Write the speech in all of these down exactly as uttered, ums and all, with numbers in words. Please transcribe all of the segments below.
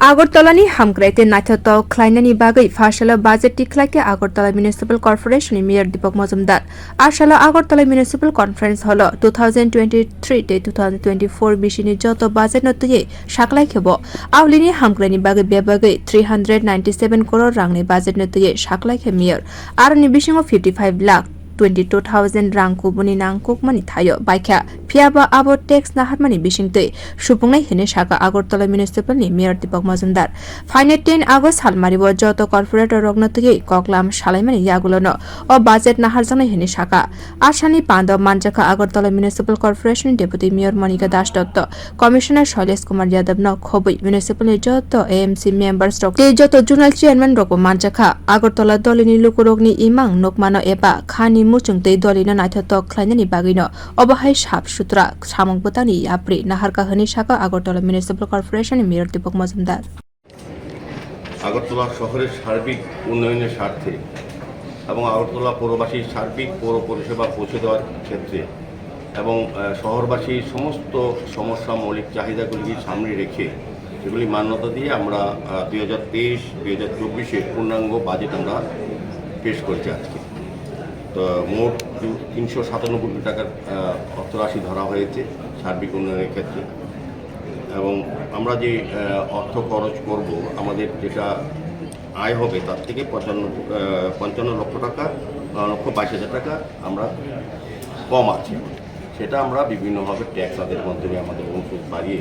Agartala ni hamkrai tei naithotok khlainani bagwi pharsalo budget tikhlai khe Agartala Municipal Corporation ni Mayor Deepak Majumdar. Arsalo Agartala Municipal Conference Hall o two thousand twenty-three tei two thousand twenty-four bisini joto budget no twiwi saklai khe bo. Aulini hamkrai ni bagwi bebagwi three hundred ninety-seven crore rang ni budget no twiwi saklai khe Mayor. Aroni bisingo fifty-five lakh twenty-two thousand rang kubuni nangkukmani thaio baikha, phiyaba abo tax naharmani bisingtwi supungnai hwnwi sakha Agartala Municipal ni Mayor Deepak Majumdar. Phainai ten August salmario joto corporator rokno twiwi koklam salaimani yagulono o budget naharjaknai hwnwi sakha. Asani pando manjakha Agartala Municipal Corporation ni Deputy Mayor Monika Das Dotto, Commissioner Shailesh Kumar Yadav no khobwi municipal ni joto A M C members rok tei joto zonal chairman rok bo manjakha. Agartala dolini lukurokni imang nukmano eba khani muchung tei dolino naithotok khlainani bagwino obo hai sap sutra samung bwtangni yapri naharkha hwnwi sakha Agartala Municipal Corporation ni Mayor Deepak Majumdar. Agartala শহরের সার্বিক উন্নয়নের স্বার্থে এবং আগরতলা পৌরবাসীর সার্বিক পৌর পরিষেবা পৌঁছে দেওয়ার ক্ষেত্রে এবং, আহ, শহরবাসীর সমস্ত সমস্যা, মৌলিক চাহিদাগুলিকে সামনে রেখে সেগুলি মান্যতা দিয়ে আমরা, আহ, দুই হাজার তেইশ দুই হাজার চব্বিশে পূর্ণাঙ্গ বাজেট আমরা পেশ করেছি আজকে। তো মোট দু-, তিনশো সাতানব্বই কোটি টাকার, আহ, অর্থরাশি ধরা হয়েছে সার্বিক উন্নয়নের ক্ষেত্রে। এবং আমরা যে, আহ, অর্থ খরচ করব, আমাদের যেটা আয় হবে, তার থেকে পঞ্চান্ন, আহ, পঞ্চান্ন লক্ষ টাকা, আহ, লক্ষ বাইশ হাজার টাকা আমরা কম আছে। সেটা আমরা বিভিন্নভাবে ট্যাক্স আদায়ের মাধ্যমে আমাদের অনুষদ বাড়িয়ে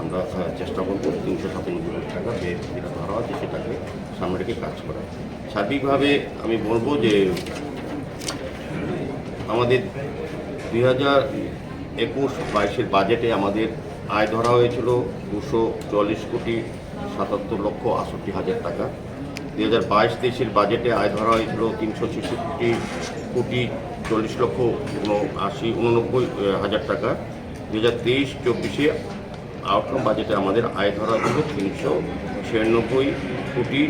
আমরা, আহ, চেষ্টা করব তিনশো সাতানব্বই কোটি টাকা ব্যয় যেটা ধরা হচ্ছে, সেটাকে সামনে রেখে কাজ করার। সার্বিকভাবে আমি বলবো যে আমাদের দুই হাজার একুশ বাইশের বাজেটে আমাদের আয় ধরা হয়েছিল দুশো চুয়াল্লিশ কোটি সাতাত্তর লক্ষ আটষট্টি হাজার টাকা। দুই হাজার বাইশ তেইশের বাজেটে আয় ধরা হয়েছিল তিনশো ছেষট্টি কোটি চল্লিশ লক্ষ উনআশি, উননব্বই হাজার টাকা। দুই হাজার তেইশ চব্বিশে আউটকাম বাজেটে আমাদের আয় ধরা হয়েছিল তিনশো ছিয়ানব্বই কোটি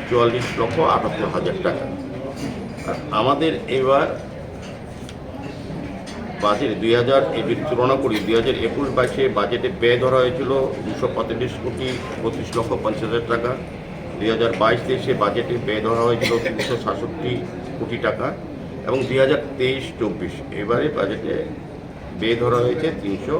চুয়াল্লিশ লক্ষ আটাত্তর হাজার টাকা। আর আমাদের এবার বাজেট দুই হাজার, এবার তুলনা করি, দুই হাজার একুশ বাইশে বাজেটে ব্যয় ধরা হয়েছিল দুশো পঁয়তাল্লিশ কোটি বত্রিশ লক্ষ পঞ্চাশ হাজার টাকা। দুই হাজার বাইশ তেইশে বাজেটে ব্যয় ধরা হয়েছিল তিনশো সাতষট্টি কোটি টাকা এবং দুই হাজার তেইশ চব্বিশ এবারে বাজেটে ব্যয় ধরা হয়েছে তিনশো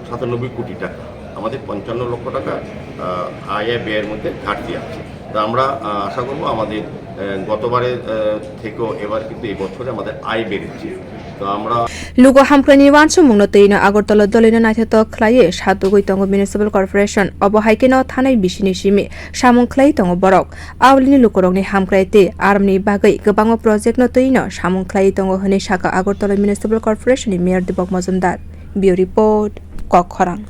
সাতানব্বই কোটি টাকা। আমাদের পঞ্চান্ন লক্ষ টাকা, আহ, আয় আর ব্যয়ের মধ্যে ঘাটতি আছে। তা আমরা, আহ, আশা করব আমাদের, আহ, গতবারের, আহ, থেকেও এবার কিন্তু এই বছরে আমাদের আয় বেড়েছে। তো আমরা Lugo hamkrai ni uansukmung no twi no Agartala dolino naithotok khlaiwi satugwi tongo Municipal Corporation, obo hai kheno thanai bisini simi samung khlai tongo borok. Aulini lukurokni hamkrai tei aramni bagwi kwbangma project no twi no samung khlai tongo hwnwi sakha Agartala Municipal Corporation ni Mayor Deepak Majumdar. Bureau Report, Kok Khorang.